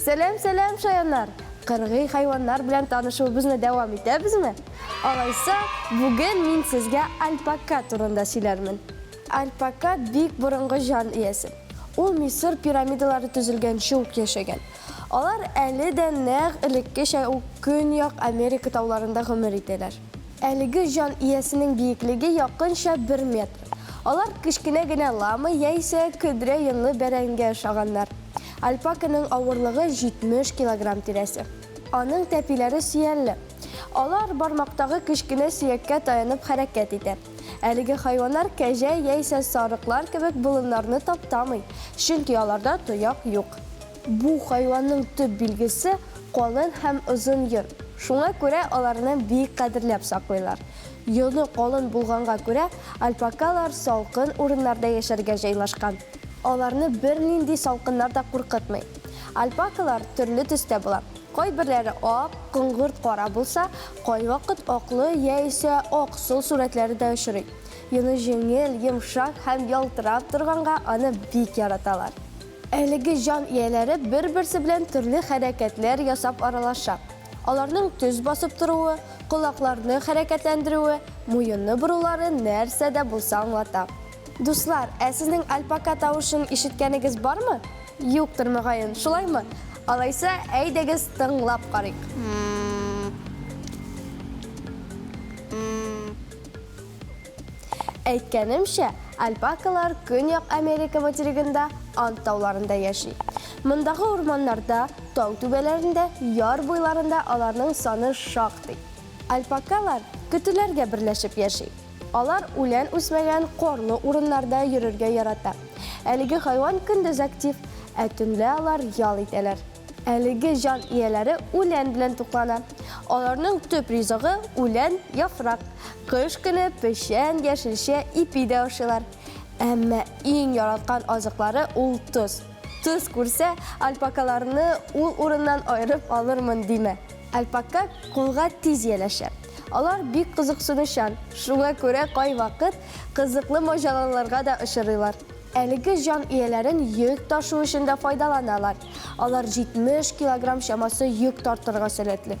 Сәлам, сәлам, шаяннар! Кыргый хайваннар белән танышуыбызны дәвам итәбезме? Алайса, бүген мин сезгә альпака турында сөйләрмен. Альпака бик борынгы җан иясе. Ул Мисыр пирамидалары төзелгәнче үк яшәгән. Алар әле дә нәкъ элеккечә үк Көньяк Америка тауларында гомер итәләр. Әлеге җан иясенең биеклеге якынча бер метр. Алар кечкенә генә лама яисә көдрә йонлы бәрәңгә ошаганнар. Альпаканың авырлыгы 70 килограмм тирәсе. Аның тәпиләре сөялле. Алар бармактагы кечкенә сөяккә таянып хәрәкәт итә. Әлеге хайваннар кәҗә яисә сарыклар кебек болыннарны таптамый, чөнки аларда тояк юк. Бу хайванның төп билгесе, калын һәм озын йон. Шуңа күрә аларны бик кадерләп саклыйлар. Йоны калын булганга күрә, альпакалар салкын урыннарда яшәргә җайлашкан. Аларны бернинди салкыннар да куркытмый. Альпакалар төрле төстә була. Кайберләре ак, коңгырт кара булса, кайвакыт аклы яисә аксыл сурәтләре дә очрый. Йоны җиңел, йомшак һәм ялтырап торганга аны бик яраталар. Әлеге җан ияләре бер-берсе белән төрле хәрәкәтләр ясап аралаша. Аларның төз басып торуы, колакларны хәрәкәтләндерүе, муенны борулары нәрсә дә булса аңлата. Дуслар, ә сезнең альпака тавышын ишеткәнегез бармы? Юктыр, мөгаен, шулаймы? Алайса, әйдәгез тыңлап карыйк. Әйткәнемчә, альпакалар Көньяк Америка материгында Анд тауларында яши. Мондагы урманнарда, тау түбәләрендә, яр буйларында аларның саны шактый. Альпакалар көтүләргә берләшеп яши. Алар үлән үсмәгән карлы урыннарда йөрергә ярата. Әлеге хайван көндез актив, ә төнлә алар ял итәләр. Әлеге җан ияләре үлән белән туклана. Аларның төп ризыгы, үлән, яфрак. Кыш көне печән, яшелчә, ипи дә ашыйлар. Әмма иң яраткан азыклары ул тоз. Тоз күрсә, альпакаларны ул урыннан аерып алырмын димә. Альпака кулга тиз ияләшә. Алар бик кызыксынучан, шуңа күрә кайвакыт кызыклы маҗараларга да очрыйлар. Әлеге җан ияләрен йөк ташу өчен дә файдаланалар. Алар 70 килограмм чамасы йөк тартырга сәләтле.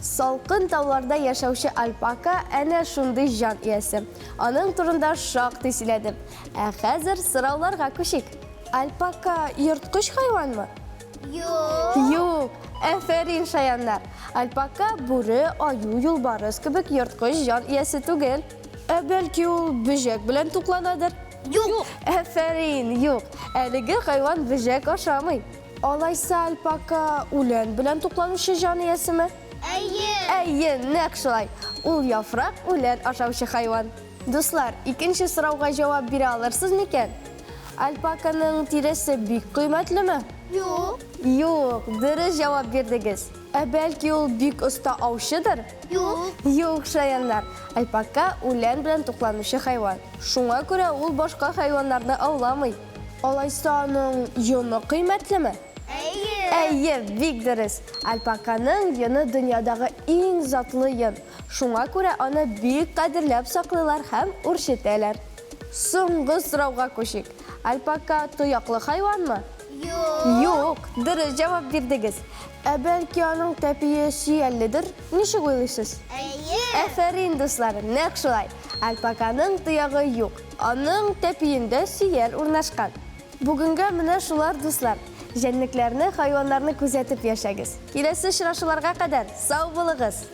Салкын тауларда яшәүче альпака әнә шундый җан иясе. Аның турында шактый сөйләдем. Ә хәзер сорауларга күчик. Альпака ерткыч хайванмы? Юк. Юк. Әфәрин, шаяннар. Альпака бүре, аю, юлбарыс кебек ерткыч җан иясе түгел. Ә бәлки ул бөҗәк белән тукланадыр? Юк. Әфәрин, юк. Әлеге хайван бөҗәк ашамый. Алайса альпака үлән белән тукланучы җан иясеме? Әйе. Әйе, нәкъ шулай. Ул яфрак үлән ашаучы хайван. Дуслар, икенче сорауга җавап бирә алырсыз микән? Альпаканың тиресе бик кыйммәтлеме? Юк. Юк, дөрес җавап бирдегез. Ә бәлки ул бик оста аучыдыр? Юк. Юк, шаяннар. Альпака үлән белән тукланучы хайван. Шуңа күрә ул башка хайваннарны ауламый. Алайса аның йоны кыйммәтлеме? Әйе. Әйе, бик дөрес. Альпаканың йоны дөньядагы иң затлы йон. Шуңа күрә аны бик кадерләп саклыйлар һәм үрчетәләр. Соңгы сорауга күчик. Альпака тояклы хайванмы? Юк. Юк, дөрес җавап бирдегез. Ә бәлки аның тәпие сөялледер? Ничек уйлыйсыз? Әйе. Әфәрин, дуслар, нәкъ шулай. Альпаканың тоягы юк. Аның тәпиендә сөял урнашкан. Бүгенгә менә шулар, дуслар. Җәнлекләрне, хайваннарны күзәтеп яшәгез. Киләсе очрашуларга кадәр сау булыгыз!